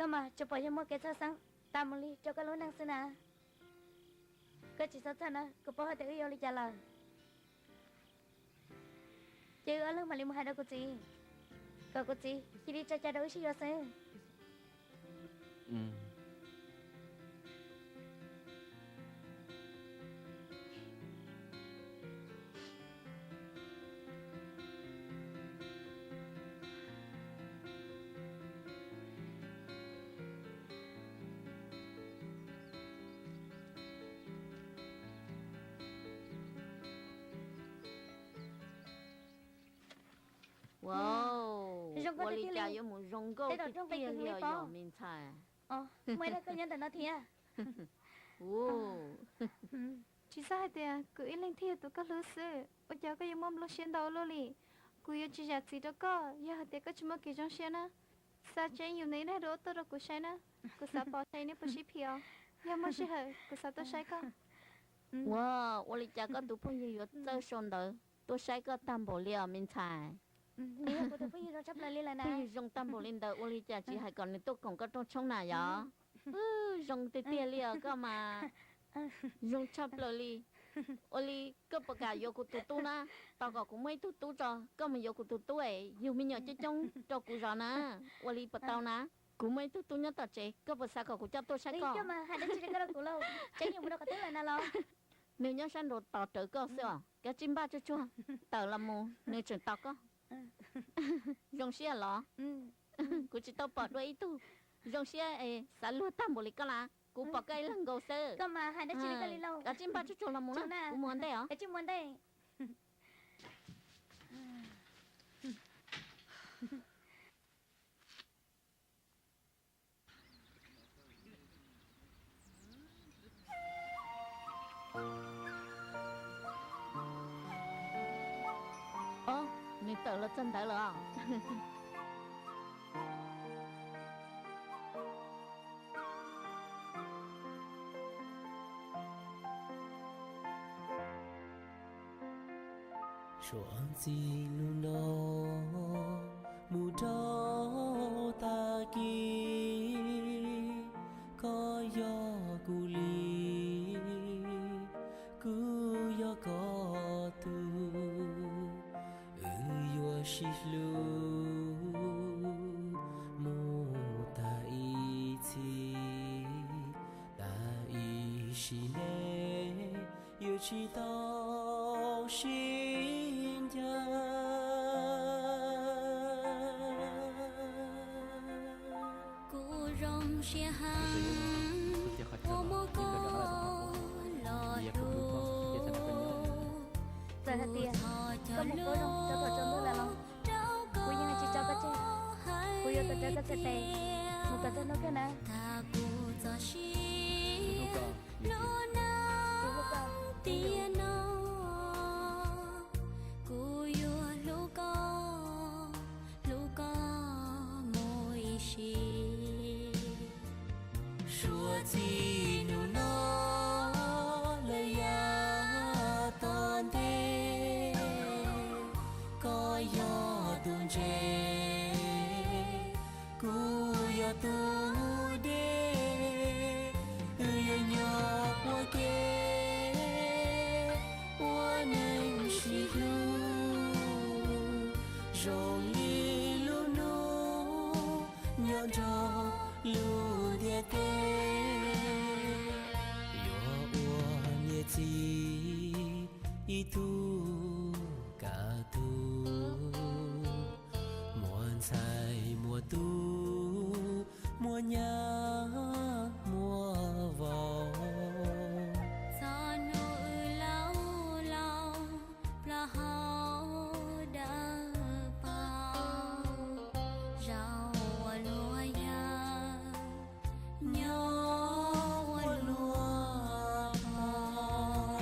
Koj mas tsuas pom yog muaj kev txhawj xeeb tas mus li rau koj lub neej xwb na. Koj tsis txhob txhawj na, kuv paub hais tias wb yuav ua li cas lawm. Ces wb ob leeg mam li mus hais rau kuv txiv, kom kuv txiv cia li tso cai rau wb sib yuav xwb. Ua li cas yuav mus zoo nkauj tiag tiag li os me ntxhais. Muaj ib daim koj nyob ntawm no thiab. Tsis txhob hais tias kuv ib leeg thiaj yog tus koj hlub xwb, ua cas koj yuav muaj nplooj siab ntau ua luaj li. Kuv yuav tsis zam txim rau koj yog hais tias koj tsis muaj kev zoo siab na. Xa tseeb yus nws ib daim duab tuaj rau kuv saib na, kuv xav pom saib neb puas sib phim os. Yog muaj sij hawm kuv xav tuaj saib koj. Ua, ua li cas koj tus phooj ywg yuav txawj sau ntawv tuaj saib koj tag npaum li os me ntxhais? Phooj ywg zoo tag npaum li ntawd ua li cas tsis hais kom nws tuaj koom koj rooj tshoob na yom? Zoo tiag tiag li os koj mas. Zoo tshaj plaws li. Ua li koj puas kam yuav kuv tus tub na? Tos kom kuv muaj ib tug tub tso koj mus yuav kuv tus tub es yug me nyuam coob coob rau kuv zov na. Ua li puas tau na? Kuv muaj ib tug tub nyob tom tsev, koj puas xav kom kuv coj tuaj saib koj? Nws nyob sab nraud tos rawv koj xwb os, kav tsij npaj tsuag tsuag tawm los mus nws tseem tos koj. Zoo siab los? Kuv tsis tau pom dua ib tug zoo siab es xav luag tag npaum li koj las. Kuv pom koj ib leeg nkaus xwb. Kav tsij npaj tsuag tsuag los mus na, kuv mus ua ntej os. Ob, nws tawm los txog ntawd lawm os. Suav txij hnub no mus rau tag kis, koj yog kuv li, kuv yog koj tug, wb yuav sib hlub mus tag ib txhis, tag ib sim neej yuav tsis tau sib ncaim. Kuv zoo siab heev uas muaj koj los hlub. Txawm hais tias koj mus pab zoo rau thaum tsaus ntuj lawm los kuv yeej tsis tso koj tseg. Kuv yuav tuav rawv koj txhais tes mus kom txog hnub kawg na. Tag kuv txoj sia hlub koj, hlub koj tiam no, kuv yuav hlub koj, hlub koj mus ib sim. Suav txij hnub no lawm yav tom ntej, koj yog tus ntse, kuv yog tus deb, wb yuav nyob ua ke ua neej sib hlub zoo li lub hnub nyob nrog lub ntiaj teb. Yuav ua niam txiv ib tug kaj tug, muaj ntxhais muaj tub, muaj nyab muaj vauv. Txog hnub wb laus laus, plaub hau dawb paug, zaum ua luag yawg, nyob ua luag pog.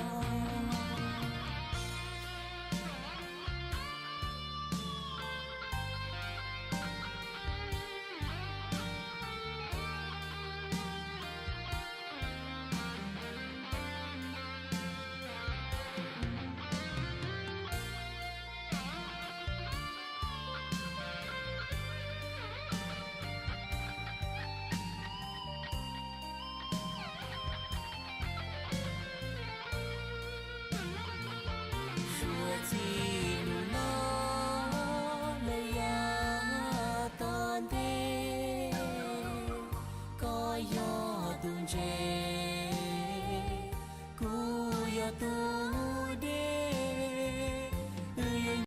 tsev.